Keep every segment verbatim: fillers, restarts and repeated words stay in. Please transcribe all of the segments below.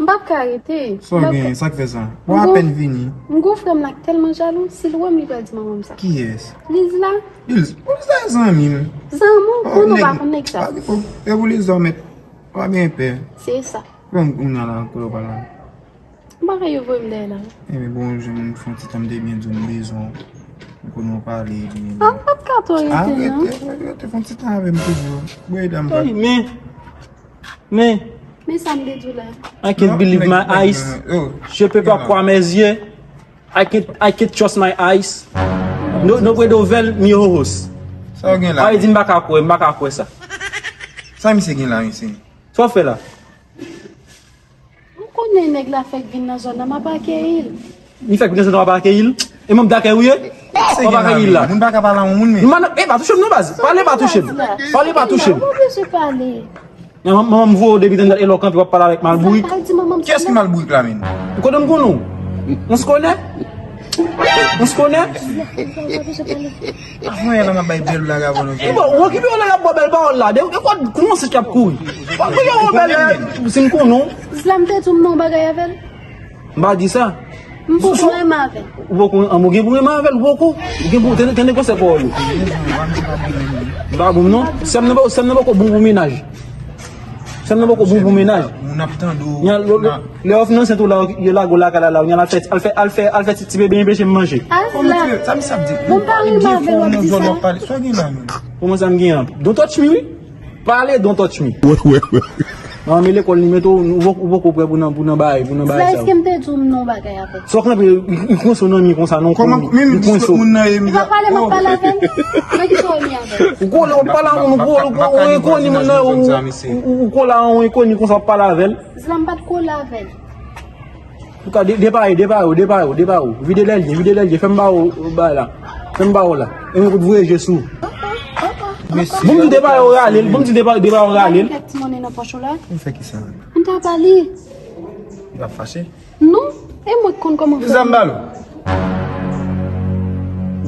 M p ap ka rete. Sa w genyen? Sa k fè sa? Bon, apèn vini. M gon frè m la k tèlman jalou, si l wè m, li pral di manman m sa. Kiyès? Liz la. Liz, Liz la zanmi m. Zanmi w? Mwen nou pa konn nèg sa. E pou Liz la w mèt. W ap gen pè. Se sa. Bon, m nan la, kote w pral la? Bagay yo voye m dèyè la. Ebyen, bon, jan m fè yon ti tan m te byen di w m bezwen w. M konnen w pale, ebyen. Ah, m p ap ka twò rete, non. Rete, rete, fè yon ti tan avè m toujou. Bon, e dam pa. Men, men. Men sa m te di w la. I can't believe my eyes. Je peux pas croire mes yeux. I can't, I can't trust my eyes. No, no puedo ver mis ojos. Sa w gen la? Sa vle di m pa ka kwè, m pa ka kwè sa. Sa misye gen la, mesye? Sa w fè la? M konnen nèg la fèk vin nan zòn nan, m ap akeyi l. Li fèk vin nan zòn nan, w ap akeyi l? E manm dakèy ou ye? W ap akeyi l la? Moun pa ka pale a yon moun, men. M pa nan, e pa touche m non, baz. Pale pa touche m. Pale pa touche m. Ou bezwen pale. Manman, manman m voye w depi tanndat e lè w kanpe w ap pale avèk m al bourik. Kiyès ki mal bourik la, menm? Kote m konnen w? On se connaît? On se connaît? Avan yè la m ap bay bèl blag avan nou. E bon, ou okipe w la l ap ba w bèl pawòl la. De, de kwa, kouman se k ap kouri? W ap kouri yon bèl, si m konnen w. Zla m te di w m nan yon bagay avè l. M pa di sa. M poko renmen avè l. Ou poko, an, ou gen pou renmen avè l, ou poko. Ou gen pou, tande, tande konsèy pawòl ou. M pa bon non. Sè m nan, sè m nan poko bon pou mennaj. Sè m nan poko bon pou mennaj. Moun ap tande w. Lè w fin ansent ou la, yo lage w lakay la, la, ou al fè, al fè, al fè, al fè ti, ti bebe enpeche m manje. Sa misye ap di? Moun pa renmen avè l, w ap di sa. Sa w gen la menm? Kòman sa m gen an? Don't touch me, wi. Pale, don't touch me. Wè, wè, wè. Nan men lekòl li mete w, ou poko, ou poko prè pou nan, pou nan bay, pou nan bay sa. Èske m te di w m nan yon bagay avè l? Sa w kanpe, li, li konsa w nan men konsa, non, kòman, li konsa w. Li pa pale, m ap pale avè l. Mwen ki sa w li avè l? Ou kole, w ap pale a yon, ou kole, ou kole a yon enkoni, moun nan, ou, ou, ou kole a yon enkoni konsa, w ap pale avè l. Zla m pa t kole avè l. Antouka, de, depare, depare, depare, depare. Vide lèlye, vide lèlye. Fè m ba ou, ou bay la. Fè m ba ou la. E mwen pou t voye je sou. Bon, m di depare ou rale l. Bon, m di depare, depare ou rale l. Kèk ti monnen nan pòch ou la. Ou fè ki sa? M ta ba li. Li ap fache? Non. E mwen k konn kòman fè. Zam ba l.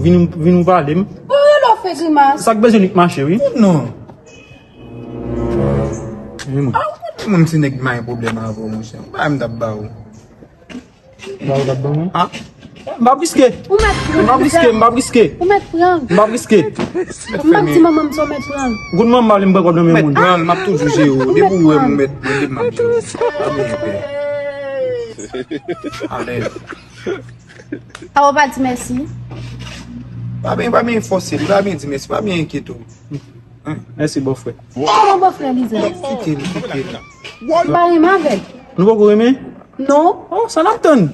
Vin, vin ou pale m. Ou rele w fè grimas. Sa k bezwen li k mache, wi. Non. Wi, mwen. Ah, ou konnen moun se nèg may pwoblèm avè w, monchè. Ou pa wè m t ap ba ou. Ba ou t ap ban mwen? Ah. M p ap riske. Ou mèt pran. M p ap riske, m p ap riske. Ou mèt pran. M p ap riske. M p ap di manman m sa w mèt pran. Goud manman li m pran kòb nan men moun. Mèt pran, m ap toujou jere w. Depi ou wè m ou mèt pran, depi m ap jere w. Pa bezwen pè. Alèz. A ou pa di mèsi. Pa byen, pa byen fòse li, pa byen di mèsi, pa byen enkyete w. Mèsi, bòfrè. Kòman bòfrè Liza? Kite l, kite l. M pa renmen avè l. Nou poko renmen? Non. Oh, sa n ap tann?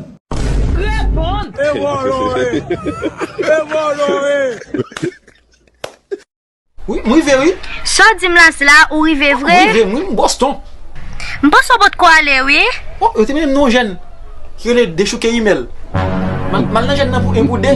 Reponn! E vòlò e! E vòlò e! Wi, m rive, wi. Sa w di m la, se la ou rive vre? M rive, m, wi, m Boston. M panse w potko ale, wi. Oh, yo te mennen m nan yon jèn ki rele Dechouke Imèl. M al, m al nan jèn nan pou en pou de,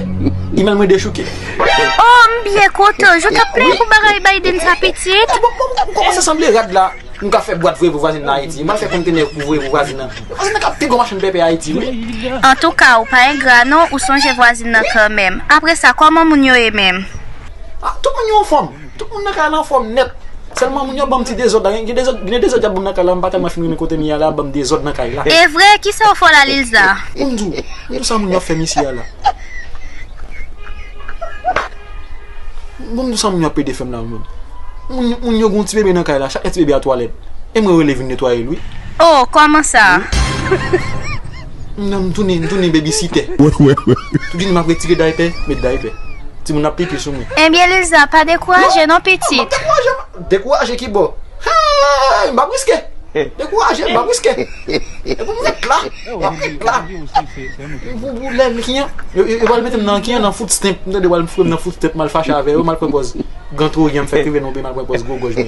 imèl mwen dechouke. Oh, m byen kontan. Jan w t ap plenyen pou bagay Biden sa pitit. Eh, bon, bon, m kòmanse sanble rad la. M ka fè bwat voye pou vwazin nan Ayiti. M al fè kontenè pou voye pou vwazin nan. Vwazin nan k ap pi gwo machann pèpè Ayiti, wi. Antouka, ou pa engra non, ou sonje vwazin nan kanmenm. Apre sa, kòman moun yo ye menm? Ah, tout moun yo anfòm. Tout moun nan kay la anfòm nèt. Sèlman moun yo ban m ti dezòd la. Gen, gen dezòd, gen dezòd y ap ban m nan kay la, m pa tèlman fin renmen kote m ye a la, y ap ban m dezòd nan kay la. E vre, kisa w fè w la, Lilza? Bon m di w, bon m di w sa moun yo ap fè m isi a la. Bon m di w sa moun yo ap pede fè m la, moun. Moun, moun yo gen yon ti bebe nan kay la, chak lè ti bebe a twalèt. E mwen yo rele vin netwaye l, wi. Oh, kòman sa? Wi. M nan, m tounen, m tounen bebisitè. Wi, wi, wi. Tout jounen m ap retire daypè, met daypè. Timoun ap pipi sou mwen. Ebyen, Lilza, pa dekouraje non, pitit. Non, m ap dekouraje, m ap dekouraje ki bò? Hey, m p ap riske. Dekouraje, m p ap riske. E pou m ret la, m ap ret la. Pou, pou lè kiyan, yo, yo, yo pral mete m nan kiyan, nan food stamp. M tande yo pral foure m nan food stamp, m al fache avè yo, m al pran pòz Gran Toryan, m fèk rive nan yon peyi, m al pran pòz gwo gòj mwen.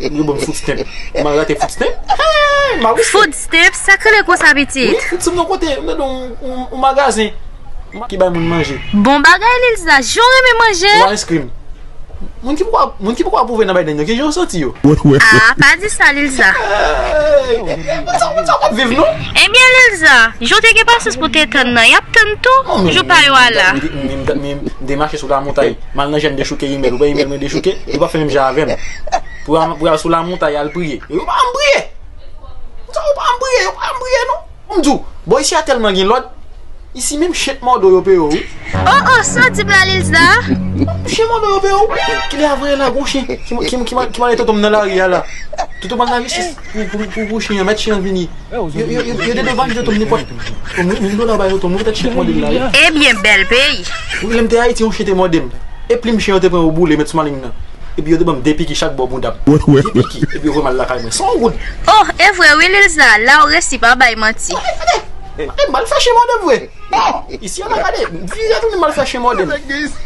Yo ban m food stamp. M al rate food stamp. Hey, m ap riske. Food stamp, sa k rele konsa, pitit? Wi, food stamp nan kote, m tande yon, yon, yon magazen ki bay moun manje. Bon bagay, Lilza, jan w renmen manje. Ou pa enskri m. Moun ki poko, moun ki poko apwouve nan Biden yo, kijan w santi yo? Ah, pa di sa, Lilza. Hey, sa, sa w ap viv, non? Ebyen, Lilza, jan w te gen pasyans pou w te tann nan, y ap tann tou, jou pa yo a la. M te mache sou lamontay, m al nan jèn dechouke imèl, ou wè imèl mwen dechouke, yo pa fè menm jan avè m. Pou al, pou al sou lamontay, al priye. Yo pa m priye. Sa yo pa m priye, yo pa m priye, non. M di w, bò isi a tèlman gen lòd. Isi menm chen mòdo yo peye w wi. Oh oh, sa w di m la Lilza? Chen mòdo yo peye w. Kilè a voye la gon chen ki, ki, ki, ki mare tonton m nan lari a la. Tonton m nan lari sis pou, pou, pou, pou chen an, mèt chen an vini. Yo, yo, yo, yo dedomaje tonton m nenpòt. Bon, mwen, mwen dola bay tonton m, mwen petèt chen mòde l la wi. Ebyen, bèl peyi. Wi, lè m te Ayiti, yon chen te mòde m. E plim chen yo te pran yo boule, met sou maling nan. Epi yo te ban m de piki chak bò bounda m. De piki. Epi yo voye m al lakay mwen. San goud. Oh, e vre wi, Lilza, la w resi, pa bay manti. Gade, gade, gade, m al fè chen mòde m vre. Isi a la, gade, vire tounen m al fè chen mòde m.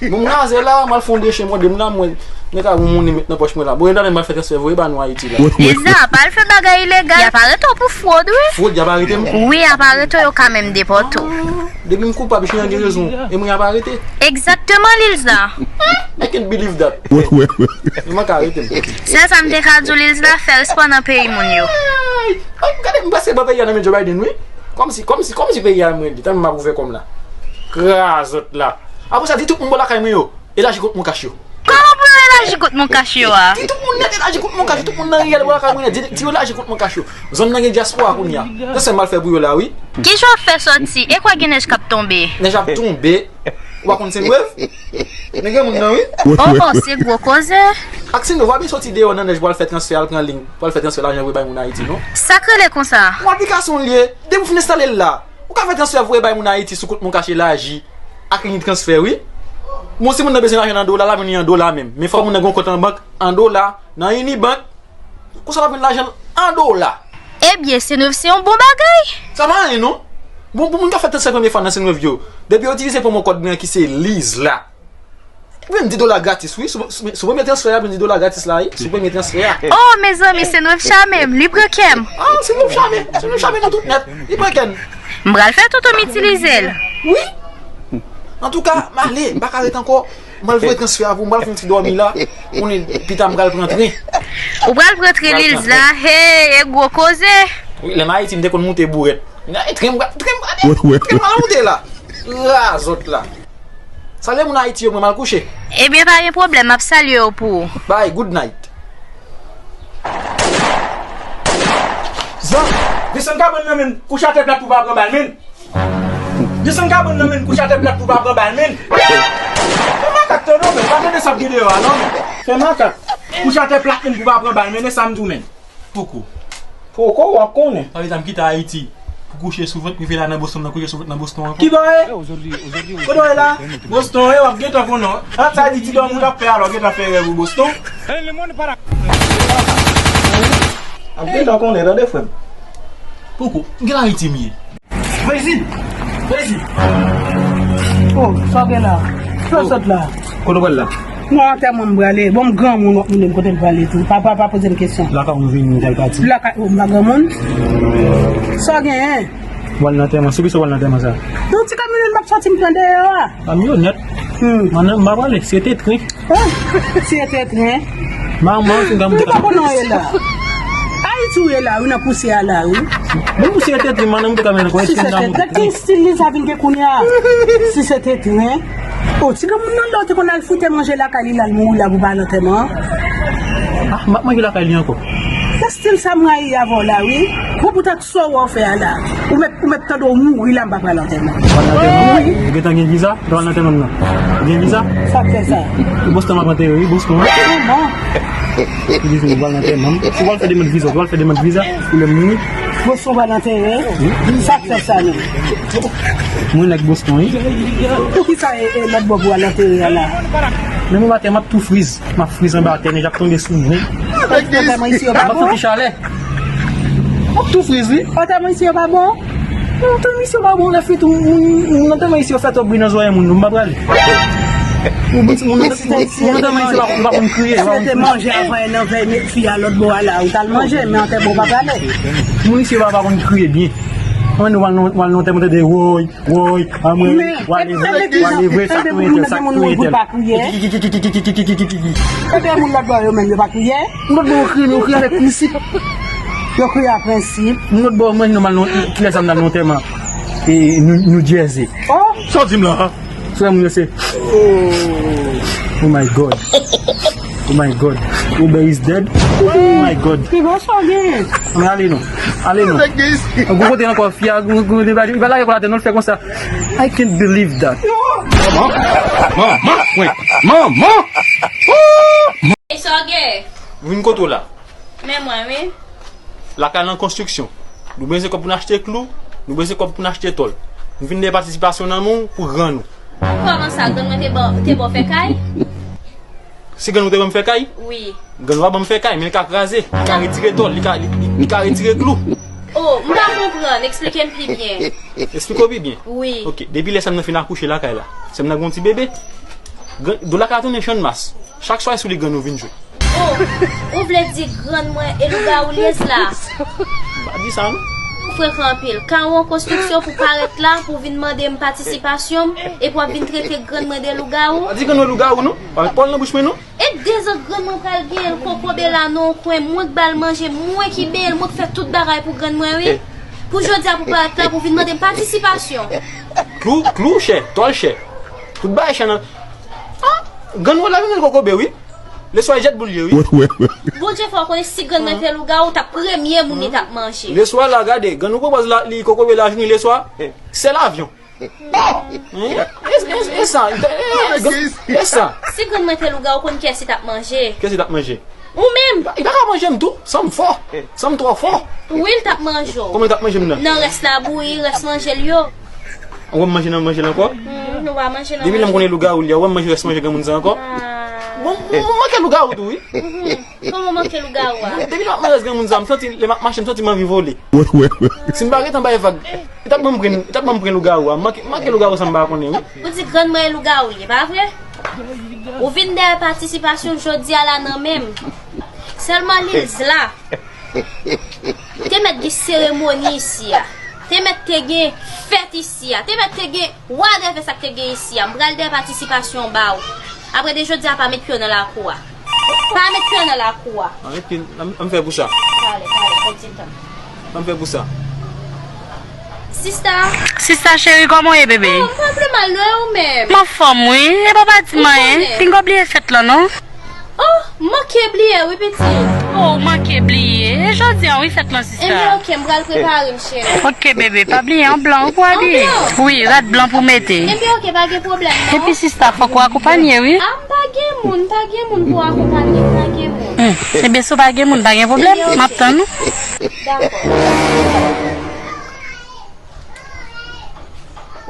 Bon, m razè la, m al fè yon de chen mòde m la, mwen, nèg la wonmonnen met nan pòch mwen la. Bon, e la menm m al fè transfè voye ba nou Ayiti la. Lilza, pa al fè bagay ilegal. Y ap arete w pou fwod, wi. Fwod, y ap arete m? Wi, y ap arete w, yo ka menm depòte w. Depi m koupab, chen an gen rezon. E mwen y ap arete. Egzakteman, Lilza. I can't believe that. Yo manke arete m. Sèl sa m te ka di w, Lilza, fè respè nan peyi moun yo. Ay, ay, gade, m prèske pran peyi a nan men Joe Biden, wi. Kòmsi, kòmsi, kòmsi peyi a mwen li, tèlman m ap ouvè kò m la. Krazòt la. Apre sa, di tout moun bò lakay mwen yo. Elaji kont Moncash yo. Kòman pou yo elaji kont Moncash yo a? Di tout moun nèt elaji kont Moncash yo, tout moun nan riyèl bò lakay mwen nèt, di, di yo elaji kont Moncash yo. Zòn nan gen dyaspora kounye a. Se sa m al fè pou yo la, wi. Kijan w ap fè sòti? E kwa gen nèj k ap tonbe? Nèj ap tonbe. Ou pa konn Senwave? Men gen moun nan, wi. Oh, oh, se gwo koze. Ak Senwave, w ap sòti deyò nan nèj pou al fè transfè, al pran liy, pou al fè transfè lajan vre bay moun Ayiti, non? Sa k rele konsa? Yon aplikasyon l ye. Depi w fin enstale l la, ou ka fè transfè vre bay moun Ayiti sou kont Moncash elaji. Ak liy transfè, wi. Bon, si moun nan bezwen lajan nan dola, l ap jwenn li an dola menm. Men fò moun nan gen yon kont an bank an dola, nan Unibank. Konsa, l ap jwenn lajan l an dola. Ebyen, Senwave se yon bon bagay. Sa pa anyen, non. Bon, pou moun k ap fè transfè premye fwa nan Senwave yo, depi yo itilize pwomo kòd mwen an ki se Lizla, yo ban m di dola gratis, wi. Sou, sou, sou premye transfè a, yo ban m di dola gratis la, wi. Sou premye transfè a. Oh, mezanmi, Senwave chame m, li pran kè m. Ah, Senwave chame, Senwave chame nou tout nèt. Li pran kè n. M pral fè tonton m itilize l. Wi. Antouka, m ale, m pa ka ret ankò. M al voye transfè a pou m, m al fè yon ti dòmi la. Konnen pita m pral pran tren. Ou pral pran tren Lilza, hey, e gwo koze. Wi, lè m Ayiti, m te konn moute bourèt. Tren m pral, tren m pral, tren m pral moute la. Razòt la. Salye moun Ayiti yo, mwen m al kouche. Ebyen, pa gen pwoblèm, m ap salye yo pou ou. Bye, good night. Zan, desann kabann nan men, kouche atè plat pou pa pran bal men. Desann kabann nan men, kouche atè plat pou pa pran bal men. Fè makak tande w men, pa tande sa ap gen deyò a non men. Fè makak, kouche atè plat men pou pa pran bal men, e sa m di w men. Poko. Poko, w ap konnen. Sa vle di m kite Ayiti pou kouche sou vant, rive la nan Boston, nan kouche sou vant nan Boston ankò. Ki bò e? Kote w ye la? Boston, e w ap gentan konnen. A, sa di ti dòmi w t ap fè alò, gentan fè rèv ou Boston. Ap gentan konnen, tande frè m. Poko, m gen Ayiti m ye. Prezi! Prezi! Oh, sa w gen la? Sa w sot la? Kote w pral la? Non, antèman m prale. Bon, m granmoun, w ap mande m kote m prale tou. Pa, pa, pa poze m kesyon. Lakay ou m vini, m pral pati. Lakay ou, m pa granmoun? Sa w genyen? W al nan antèman. Sou kisa w al nan antèman sa? Yon ti kamyonèt m ap sòti m pran dèyè a. Kamyonèt? Hmm. Mwen, m pa prale. Se te tren. Si e te tren. Manman, se granmoun. Li pa konn anyen la. Ayiti ou ye la, wi, nan pousyè a la, wi. Menm si e te tren, manman, m te ka mennen kòb. Si se te tren, ki stil li sa vin gen kounye a? Si se te tren. O, ti granmoun nan la, ou te konn al foute manje lakay li la, l mouri la pou pa al antèman. Ah, m ap manje lakay li ankò. Se stil sa m rayi avè w la, wi. Bon, poutan, sa w wè w fè a la? Ou mèt, ou mèt tande w mouri la, m pa pral antèman. Ou pral antèman? Wi. Ou gentan gen viza? Ou pral antèman nan? Ou gen viza? Sa k fè sa? Boston m ap antere, wi, Boston. Kòman? Ou di ou pral antèman. Ou pral fè demann viza, ou pral fè demann viza pou lè m mouri. Boston pral antere? Wi. Sa k fè sa, non? Mwen nèg Boston, wi. Poukisa e, e lòt bò pou al antere a la? Menm maten, m ap tou friz. M ap friz anba tè, nèj ap tonbe sou mwen. Antèman isi yo pa bon? M ap santi chalè. M ap tou friz, wi. Antèman isi yo pa bon? Non, antèman isi yo pa bon, lè fèt moun, moun, moun antèman isi yo fè twòp bri nan zòrèy moun, non, m pa prale. Moun, moun, moun, moun antèman isi yo pa, pa konn kriye, pa konn kriye. Si yo te manje avan nan vèy met fi a lòt bò a la, ou t al manje, men antèman ou pa prale. Moun isi yo pa, pa konn kriye byen. Mwen, nou al nan, nou al nan antèman, tande, woy. Woy, anmwey, wale vre, wale vre, sa touye tèl, sa touye tèl. Enben, moun lòt bò yo menm, yo pa kriye. Moun lòt bò yo kriye, men yo kriye avèk prensip. Yo kriye ak prensip. Moun lòt bò, mwen, nou al nan, kilè sa m nan antèman? E, New, New Jersey. Oh! Sa w di m la? Frè m, yo se. Oh my God. Oh my God. Robert is dead. Oh my God. Ki bon sa w genyen? Ann ale non. Ale non. An gwo kote ankò, fi a, gwo, gwo, li pa, li pa lage kò l atè non, l fè konsa. I can't believe that. Manman! Manman! Manman! Manman! Woo! E sa w gen? Vin kote w la. Men mwen, wi. Lakay lan konstriksyon. Nou bezwen kòb pou n achte klou, nou bezwen kòb pou n achte tòl. Nou vin dèyè patisipasyon nan men w pou grann ou. Kòman sa, grann mwen te ba, te ba w fè kay? Si grann ou te ban m fè kay? Wi. Grann ou pa ban m fè kay, men li ka kraze, li ka retire tòl, li ka, li, li, li ka retire klou. Oh, m pa konprann, eksplike m pi byen. Eksplike w pi byen? Wi. Ok, depi lè sè m nan fin akouche lakay la, sè m nan gen yon ti bebe. Grann, do lakay la tounen Channmas. Chak swa e sou li grann ou vin jwe. Oh, ou vle di grann mwen e lougawou l ye la? M pa di sa non. Ou frekan anpil. Kay ou an konstriksyon pou parèt la, pou vin mande m patisipasyon m, epi w ap vin trete grann mwen de lougawou? M pa di grann mwen lougawou non. Pa met pawòl nan bouch mwen non. E dezòd grann mwen pral genyen l kokobe la nan yon kwen, mwen k ba l manje, mwen ki benyen l, mwen k fè tout bagay pou grann mwen wi. Pou jodi a pou parèt la, pou vin mande m patisipasyon. Klou, klou chè, tòl chè. Tout bagay chè nan. Ah, grann mwen la vin kokobe wi. Leswa e jèt boul ye wi. Bondye fè w konnen si grann mwen te lougawou, w t ap premye moun li t ap manje. Leswa la gade, grann ou pran pòz la, li kokobe la vini leswa. Sèl avyon. Hein? E, e, e sa, e, e, e sa. Si grann mwen te lougawou, konn kiyès li t ap manje? Kiyès li t ap manje? Ou menm. Li pa ka manje m tou, san m fò, san m twò fò. Wi, li t ap manje w. Kòman li t ap manje m nan? Nan rès labouyi, rès manje l yo. Ou wè m manje nan manje l ankò? Hmm, ou pa manje nan manje. Depi lè m konnen lougawou li a, ou wè m manje rès manje granmoun sa ankò? Ah. Bon, m, m manke lougawou tou, wi. Mhm. Kòman manke lougawou a? Depi lè m ap manje rès granmoun sa, m santi, lè m ap mache, m santi m anvi vole. Si m pa gentan bay vag, li t ap ban m pran, li t ap ban m pran lougawou a. M manke, m manke lougawou sa m pa konnen, wi. Ou di grann mwen e lougawou li ye, pa vre? Ou vin dèyè patisipasyon jodi a la nan men m. Sèlman Lil Zla. Te mèt gen seremoni isi a. Te mèt te gen fèt isi a. Te mèt te gen whatever sa k te gen isi a. M pral dèyè patisipasyon ba w. Apre de jodi a, pa met pye w nan lakou a. Pa met pye w nan lakou a. An met pye, an, an fè pou sa. Pale, pale, pran ti tan. An fè pou sa. Sista. Sista cheri, kòman w ye, bebe? Oh, m pa vle mal non, e ou menm? M anfòm, wi. E pa pa di m anyen. Ou konnen. Pinga w bliye fèt lan, non? Oh, m manke bliye, wi, pitit. Oh, w manke bliye. E jodi a, wi, fèt lan, sista. Ebyen, ok, m pral prepare m, cheri. Ok, bebe, pa bliye, an blan, wi, pou abiye. An blan? Wi, rad blan pou mete. Ebyen, ok, pa gen pwoblèm, non. Epi, sista, fòk w akonpanye, wi. Ah, m pa gen moun, m pa gen moun pou akonpanye, m pa gen moun. Hmm. Ebyen, si w pa gen moun, pa gen pwoblèm. Ebyen, ok. M ap tann ou. Dakò.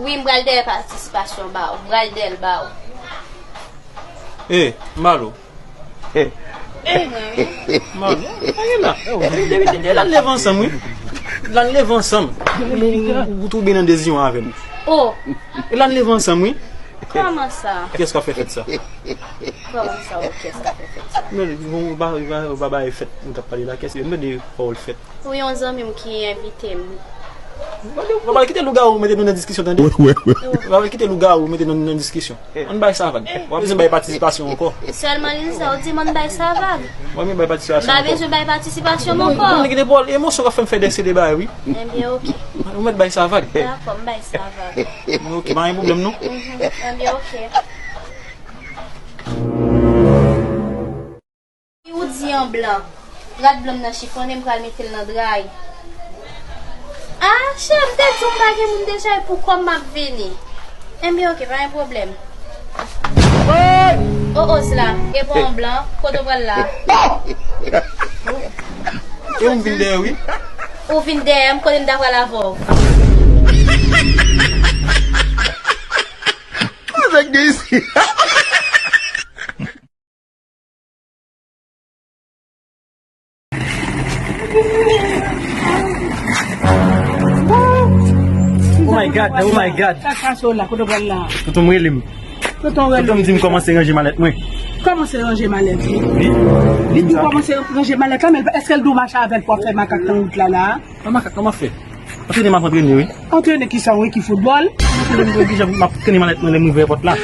Wi, m pral dèyè patisipasyon ba w. M pral dèyè l ba w. E, Malo. E, Malo. Pa gen la. E, depi, depi, depi la n leve ansanm, wi. La n leve ansanm. Ou, ou, ou, ou toube nan dezyon avè m. Oh. E la n leve ansanm, wi. Kòman sa? Kiyès k ap fè fèt sa? Kòman sa, ou kiyès k ap fè fèt sa? Men, bon, ou pa, ou pa, ou pa bay fèt, nou t ap pale la. Kiyès, mwen de pawòl fèt. Wi, yon zanmi m ki envite m. Ou pa kite lougawou mete nou nan diskisyon, tande? Ou pa kite lougawou mete nou nan diskisyon. Ann bay sa vag. Ou pa bezwen bay patisipasyon ankò. Sèlman li sa, ou di m ann bay sa vag. Ou pa bezwen bay patisipasyon ankò. M pa bezwen bay patisipasyon m ankò. Ou konnen ki te pawòl emosyon k ap fè m fè de se de bagay, wi. Ebyen, ok. Ou mèt bay sa vag. Dakò, m bay sa vag. Ok, pa gen pwoblèm, non. Mhm, ebyen, ok. Ou di an blan. Rad blan m nan chifonnen, m pral mete l nan dray. Ah, chè, m te di w m pa gen moun deja, e pou kò m m ap vini. Enben, ok, pa gen pwoblèm. O, o, Zla, e pa an blan, kote w pral la? E ou m vin dèyè, wi. Ou vin dèyè m, kote m ta pral avè w? Sa k gen isi? Oh my God, oh my God. Sa k pase w la, kote w pral la? Tonton m rele m. Tonton rele. Tonton m di m kòmanse ranje malèt mwen. Kòmanse ranje malèt ou? Wi. Li di w kòmanse ranje malèt la, men èske l di w mache avè l pou w ap fè makak nan wout la la? Pa makak non m ap fè. Antrene m ap antrene, wi. Antrene ki sa, wi, ki foutbòl? Antrene m, wi, kijan m ap trene malèt mwen lè m ouvè pòt la.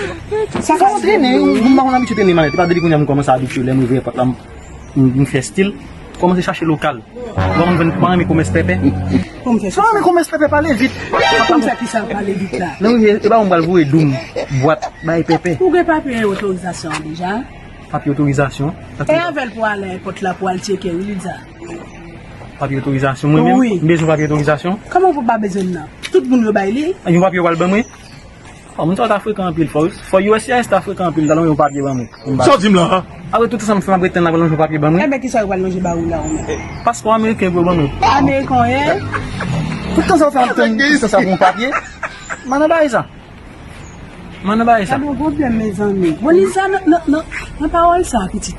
Sa ka antrene, wi, m pa konn abitye trene malèt. E pa depi kounye a m kòmanse abitye lè m ouvè pòt la, m, m, m fè estil. Kòmanse chache lokal. Ou pa konn jwenn, ou pa renmen komès pèpè? Ou pa renmen komès pèpè, pale vit. Komès ki sa pale vit la? Lè m rive, e pa mwen pral voye doum, bwat, bay pèpè. Ou gen papye otorizasyon an deja? Papye otorizasyon. E avè l pou al ayewopò la pou al tcheke wi, Liza. Papye otorizasyon. Mwen menm, wi, m bezwen papye otorizasyon. Kòman pou pa bezwen l nan? Tout moun yo bay li. Yon papye yo pral ban mwen. Oh, moun sa yo ta frekan anpil. Fò, fò U S C I S ta frekan anpil, ta lonje yon papye ban mwen. Sa w di m la a? Apre tout sa m fè, m ap ret tann la, pral lonje yon papye ban mwen. Enben, kisa yo pral lonje ba ou la, ou menm? Paspò ameriken pou yo ban mwen. Ameriken w ye? Tout tan sa w fè, m ap tann, tout tan sa pou yon papye. M pa nan bagay sa. M pa nan bagay sa. Gade yon pwoblèm, mezanmi. Bon, Liza, nan, nan, nan, nan pawòl sa, pitit.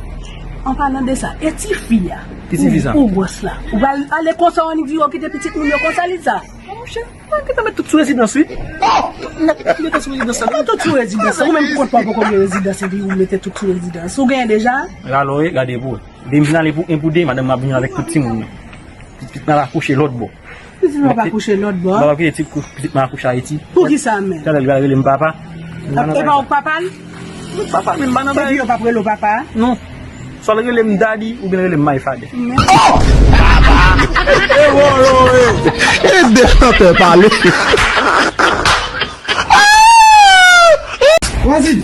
An palan de sa, e tifi a? Ki tifi sa? Ou, ou gwòs la. Ou pral ale konsa, w annik di w kite pitit moun yo konsa, Liza? Monchè, mwen gentan met tout sou rezidans, wi. Mwen gentan sou rezidans la. Ou tout sou rezidans la. Ou menm pou kont pa w poko gen rezidans, epi ou mete tout sou rezidans. Ou genyen deja? Alò, e, gade pou wè. Depi m fin ale pou en pou de, madanm m ap vin avèk tout timoun nan. Pitit mwen al akouche lòt bò. Pitit mwen ap akouche lòt bò? M ap kite ti kou-, pitit mwen akouche Ayiti. Poukisa menm? Talè l pral rele m papa. E pa ou k papa l? Mwen papa l, men m pa nan bagay. Epi yo p ap rele w papa? Non. Swa l rele m daddy oubyen l rele m my father. Men. E wolo, e. E de chantè pale. Vwazin.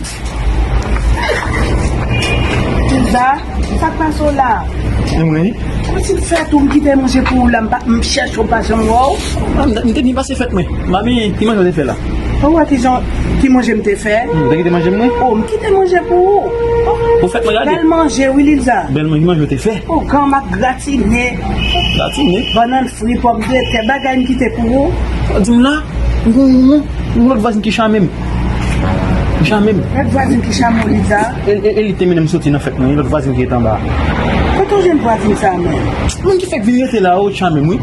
Tilda, sa k pase w la? E mwen? Pitit fèt ou, m kite manje pou ou la, m pa, m chèche w, m pa janm wè w. Ah, m, m te byen pase fèt mwen. Mami, ki manje w te fè la? Ou wè ki jan, ki manje m te fè? Hmm, ou te kite manje m mwen? Oh, m kite manje pou ou. Pou fèt mwen gade. Bèl manje, wi, Liza. Bèl manje, ki manje w te fè? Oh, granmak gratine. Gratine? Bannann fri, pòmdetè, bagay m kite pou ou. Sa w di m la? M gon, m gon, m gon lòt vwazin ki chame m. Ki chame m. Lòt vwazin ki chame w, Liza? E, e, e li te mennen m soti nan fèt mwen, lòt vwazin ki rete anba a. Kote w jwenn vwazin sa a menm? Moun ki fèk vin rete la, yo chame m, wi.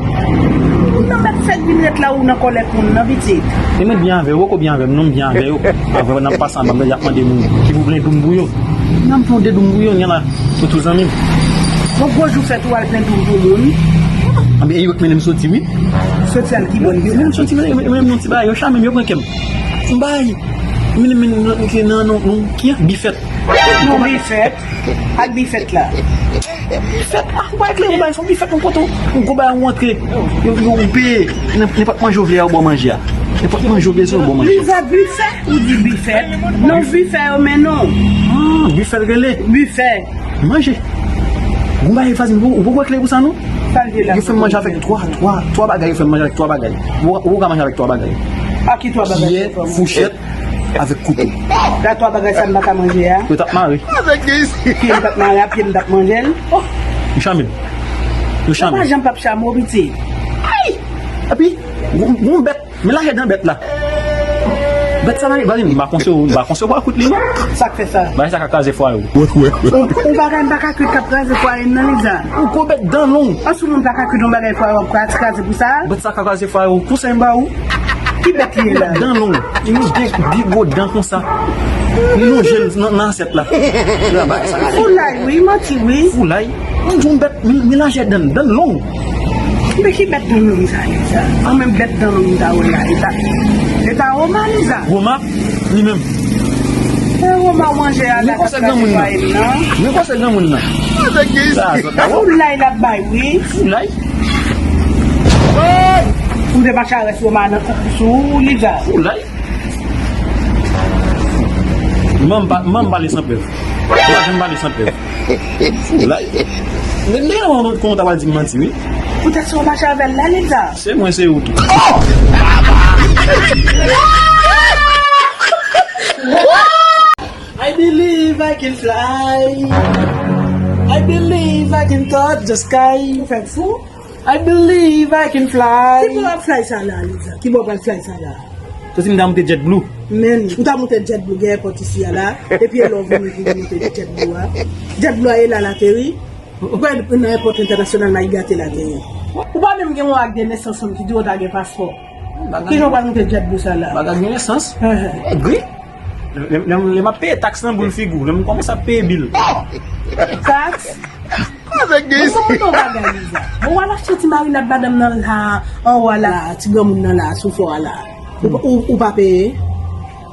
Ou nan mèt fèk vin ret la, ou nan kòlèt moun nan, pitit. E mwen byen avè yo, ou poko byen avè m, non, m byen avè yo. Avè n ap pase anba m, y ap mande moun ki pou plen doum pou yo. Nan m fè yon de doum pou yo, n la, pou tout zanmi m. Yon gwo jou fèt ou al plen doum pou moun. Anben, e yo k mennen m soti, wi. Soti al ki bò, yo? Mennen m soti, mennen, mennen m yon ti bagay, yo chame m, yo pran kè m. M bay. Mennen m, mennen m nan, nan, nan, nan, ki an? Bifèt. Yon bifèt. Ak bifèt la. Bifèt, ah, ou pa klè, ou bay son bifèt, yon kote, yon gwo bagay, ou antre, yo, yo, ou peye, nenpòt manje ou vle a, yo ba w manje a. Nenpòt manje ou bezwen, yo ba w manje. Liza, bifèt, ou di bifèt? Non, bifè yo, men non. Ah, bifè l rele? Bifè. Manje. Ou bay vwazin, ou, ou poko klè pou sa, non? Sa l di la? Yo fè m manje avèk twa, twa, twa bagay, yo fè m manje avèk twa bagay. Ou, ou ka manje avèk twa bagay. A ki twa bagay? Kiyè, fouchèt, avèk kouto. Sa twa bagay sa m pa ka manje a? Yo t ap mare. Avèk ki? Pye m t ap mare a, pye m t ap manje l. Oh! Yo chame m. Yo chame m. Yo pa janm p ap chame w, pitit. Ay! Epi, gon, gon bèt, men lajè dan bèt la. Bèt sa la, vwazin, m pa konseye w, m pa konseye w pran kout li, non. Sa k fè sa? Bagay sa ka kraze fwaye w. Ou, ou bagay m pa ka kwit k ap kraze fwaye m, non, Liza. Ou gwo bèt dan long. An sou moun pa ka kwit yon bagay fwaye w ap kraze, kraze pou sa? Bèt sa ka kraze fwaye w, konsèy m ba ou. Ki bèt li ye la? Dan long. Li gen de gwo dan konsa. Li lonje l nan, nan asyèt la. Foulay, wi, manti, wi. Foulay. Yon bèt, men, men lajè dan, dan long. Men ki bèt dan long sa, Liza? An menm bèt dan long sa, wè la. E ta, e ta Roma, Liza? Roma, li menm. E Roma w manje a la, k ap kraze fwaye m nan. Men konsèy granmoun nan. Sa, sa, sa. Foulay l ap bay, wi. Foulay. Ou te mache avè Roma nan sou ou, Liza. Foulay. Manm pa, manm pale san prèv. Manm pale san prèv. Foulay. Men, men, kòman w ta pral di m manti, wi? Poutèt sa w mache avè l la, Liza. Se mwen, se ou tou. I believe I can fly. I believe I can touch the sky. Ou fè m fou? I believe I can fly. Ki bò w ap fly sa la, Liza? Ki bò w pral fly sa la? Soti m ta moute JetBlue. Men, ou ta moute JetBlue, gen èpòt isi a la. Epi e lè w vini pou w moute JetBlue a. JetBlue a e la l ateri. Ou kwè nan èpòt entènasyonal Mayiga te l ateri? Ou pa menm gen yon ak de nesans ou ki di w ta gen paspò. Ki jan w pral moute JetBlue sa la? Bagay gen nesans. Ehh. E gri. Lè, lè, lè, lè m ap peye taks nan boul figi w, lè m kòmanse ap peye bil. Taks? Avèk gen... Bon, bon, bon, bagay, Liza. Bon, w al achte ti marinad madanm nan la, anwo a la, ti granmoun nan la, sou fò a la. Ou, ou, ou pa peye?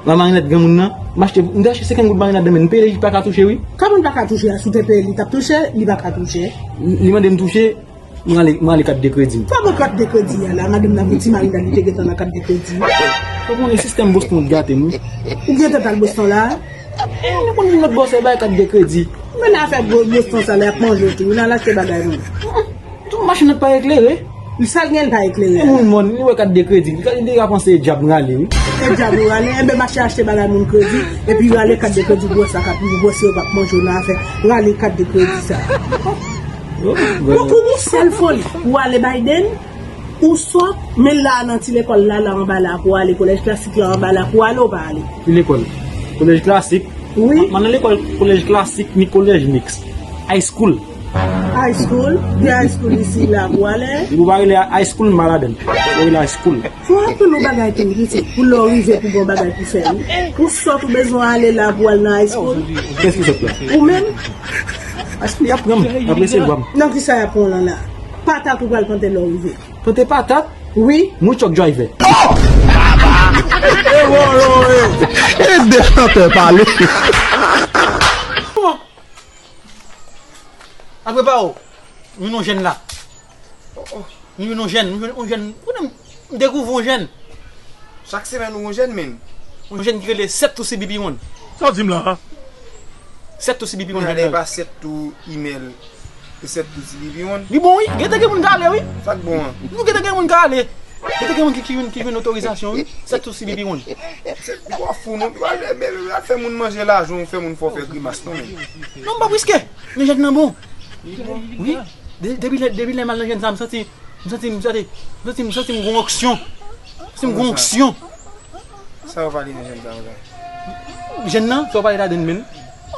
La marinad granmoun nan, m achte, m te achte senkant goud marinad nan men, m peye li pa ka touche, wi. Kòman l pa ka touche a? Si w te peye li, t ap touche, li pa ka touche. Li mande m touche, mwen ale, mwen ale kat de kredi m. Kòman kat de kredi a la? Madanm nan, yon ti marinad li te gentan nan kat de kredi. Ou konnen sistèm Boston gate m, wi. Ou gentan t al Boston la? E, nou konn vin lòt bò se bay kat de kredi. Men afè gwo Boston sa la, y ap manje w tou wi, n al achte bagay moun. Tout machin nan pa eklere. Sa l gen l pa eklere? E moun mòn, li wè kat de kredi. Li deja panse e dyab m rale wi. E dyab ou rale, enben mache achte bagay moun kredi, epi rale kat de kredi gwòs la k ap gwòse yo p ap manje w nan afè rale kat de kredi sa. Bon, kou yon sèl foli pou ale Biden, ou sòt, men la nan ti lekòl la, la anba la pou ale, kolèj klasik la anba la pou ale, ou pa ale. Ki lekòl? Kolèj klasik? Wi. Man nan lekòl kolèj klasik ni kolèj miks. High school. High school? Gen high school isi la pou ale? Depi w pa rele high school, m pa ladan l. Ou rele high school. Fò w aprann yon bagay tou, pitit, pou lè w rive pou gen yon bagay pou fè, wi. Ou sòt ou bezwen ale la pou al nan high school. Kiyès ki sòt la? Ou menm? High school y ap pran m, y ap resevwa m. Nan kisa y ap pran w lan la? Patat ou pral plante lè w rive. Plante patat? Wi. Mwen truck driver. E de chantè pale. Apre pa w, m jwenn yon jèn la. M jwenn yon jèn, m jwenn yon jèn. Konnen m dekouvri yon jèn. Chak semèn ou yon jèn, men. Yon jèn ki rele Sèt Tou C B P One. Sa w di m la a? Sèt Tou C B P One. Kounye a lè pa Sèt Tou email, e Sèt Tou C B P One. Li bon wi, gentan gen moun k ale wi. Sa k bon an? Nou gentan gen moun k ale. Gentan gen moun ki, ki, ki jwenn otorizasyon wi. Sèt Tou C B P One. Se ou fou non, ou al fè moun manje lajan, ou fè moun fè w fè grimas non men. Non m p ap riske. Men jèn nan bon. Wi. De- Depi lè, depi lè m al nan jèn sa, m santi, m santi, m santi, m santi, m santi m gon onksyon. M santi m gon onksyon. Sa yo pale nan jèn sa yo la? Jèn nan, sa yo pale ladan l menm.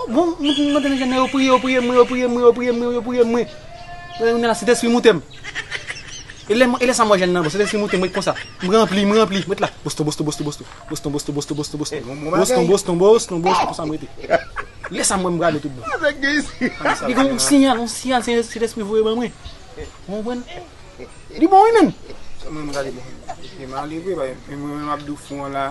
Bon, m, m antre nan jèn nan, yo priye, yo priye mwen, yo priye mwen, yo priye mwen, yo priye mwen. Kounye a la, Sentespri moute m. E lè, e lè sa m wè jèn nan, bon, Sentespri moute m, m ret konsa. M ranpli, m ranpli, m ret la. Boston, Boston, Boston, Boston. Boston, Boston, Boston, Boston, Boston. Eh, bon, bon Boston, bagay. Boston, Boston, Boston, konsa m rete. Lè sa m wè m prale tout bon. Avèk gay isi. Li gen yon siyal, yon siyal, se, se Sentespri voye ban mwen. Ou konprann? Li bon wi menm. Sa mwen m gade bon. E m ale vre, bay. E mwen menm ap di w fou an la.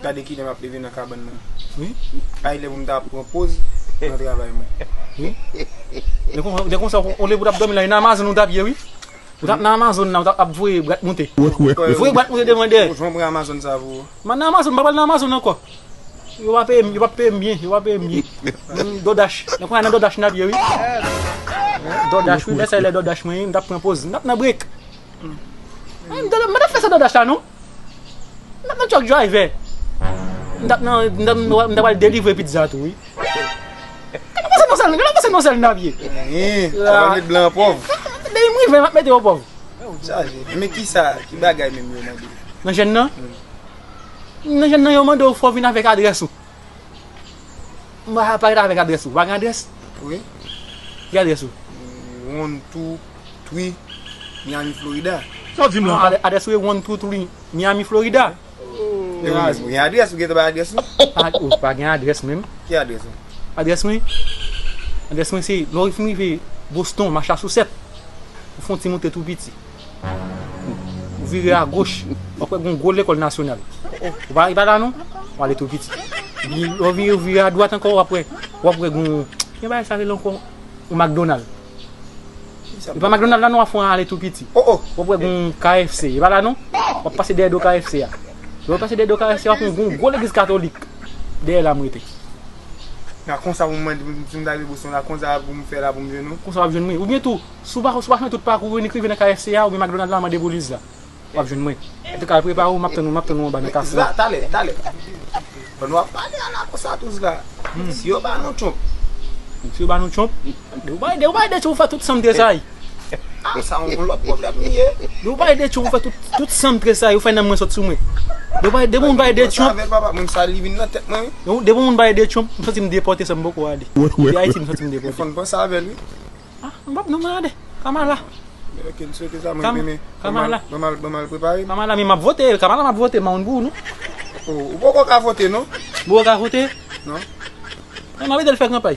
Gade kilè m ap leve nan kabann nan. Wi. Ay lè pou m ta pran poz nan travay mwen. Wi. Lè konsa, lè konsa, on lè pou t ap dòmi la, nan Amazon ou t ap ye wi. Ou t ap nan Amazon nan, ou t ap, ap voye bwat moute. Voye bwat moute devan dèyè. Ou jwenn pran Amazon sa pou ou? Man nan Amazon, m pa pral nan Amazon ankò. Yo pa peye m, yo pa peye m byen, yo pa peye m byen. Mm, DoorDash. Nan kwen nan DoorDash n ap ye wi. DoorDash wi, lè sa e lè DoorDash mwen, m t ap pran poz, m t ap nan break. Ay, m t ap, m t ap fè sa DoorDash la non. M t ap nan truck driver. M t ap nan, m t ap, m t ap al delivre pizza tou wi. Gade pase non sèl, gade pase non sèl n ap ye. Sa pa met blan an pòv. Depi m rive, m ap mete yo pòv. Chaje. Men kisa, ki bagay menm yo mande? Nan jèn nan? Nan jèn nan yo mande w fò w vin avèk adrès ou. M pa pale avèk adrès ou. Ou pa gen adrès? Wi. Ki adrès ou? One two three Miami, Florida. Sa w di m la? Adrès ou e one two three Miami, Florida. Ou gen adrès, ou gentan bay adrès ou? Pa, ou pa gen adrès menm. Ki adrès ou? Adrès mwen? Adrès mwen se, lè w fin rive Boston, Massachusetts, ou fè yon ti moute tou piti. Ou vire agoch, w ap wè gon gwo lekòl nasyonal. Ou pa, e pa la non? W ale tou piti. Epi lè w vire, ou vire adwat ankò, w ap wè, w ap wè gon, ki bagay sa rele ankò? Yon McDonald. E pa McDonald la non, w ap fè yon ale tou piti. W ap wè gon K F C, e pa la non? W ap pase dèyè do K F C a. Lè w pase dèyè do K F C a, w ap wè gon gwo legliz katolik. Dèyè la m rete. A konsa pou mwen, si m ta rive Boston la, konsa pou m fè la pou m jwenn ou? Konsa w ap jwenn mwen. Oubyen tou, si w pa, si w pa fè tout pakou, ou nik rive nan K F C a oubyen McDonald la, mande pou Liz la. W ap jwenn mwen. Antouka, prepare w, m ap tann ou, m ap tann ou anba nan kas la. Talè, talè. Pandan w ap pale a la konsa tou la, si yo ba nou Trump. Si yo ba nou Trump, depi w bay de, ou bay de Trump, ou fè tout san m tresayi. Ah, sa yon lòt pwoblèm li ye. Depi w bay de Trump, ou fè tout, tout san m tresayi, ou fè nanm mwen sot sou mwen. Depi w bay, depi moun bay de Trump. Avèl papa, moun sa li vin nan tèt mwen wi. Depi moun bay de Trump, m santi m depòte san m poko ale. Depi Ayiti, m santi m depòte. Fò n panse avèl wi. Ah, m p ap non, mwen ale. Kamala. Ok, n swete sa, mwen renmen. Kamala. Ban m al, ban m al prepare m. Kamala, men m ap vote. Kamala, m ap vote, m a moun pou ou, non? Oh, ou poko ka vote, non? Ou poko ka vote? Non. Men m ap ede l fè kanpay.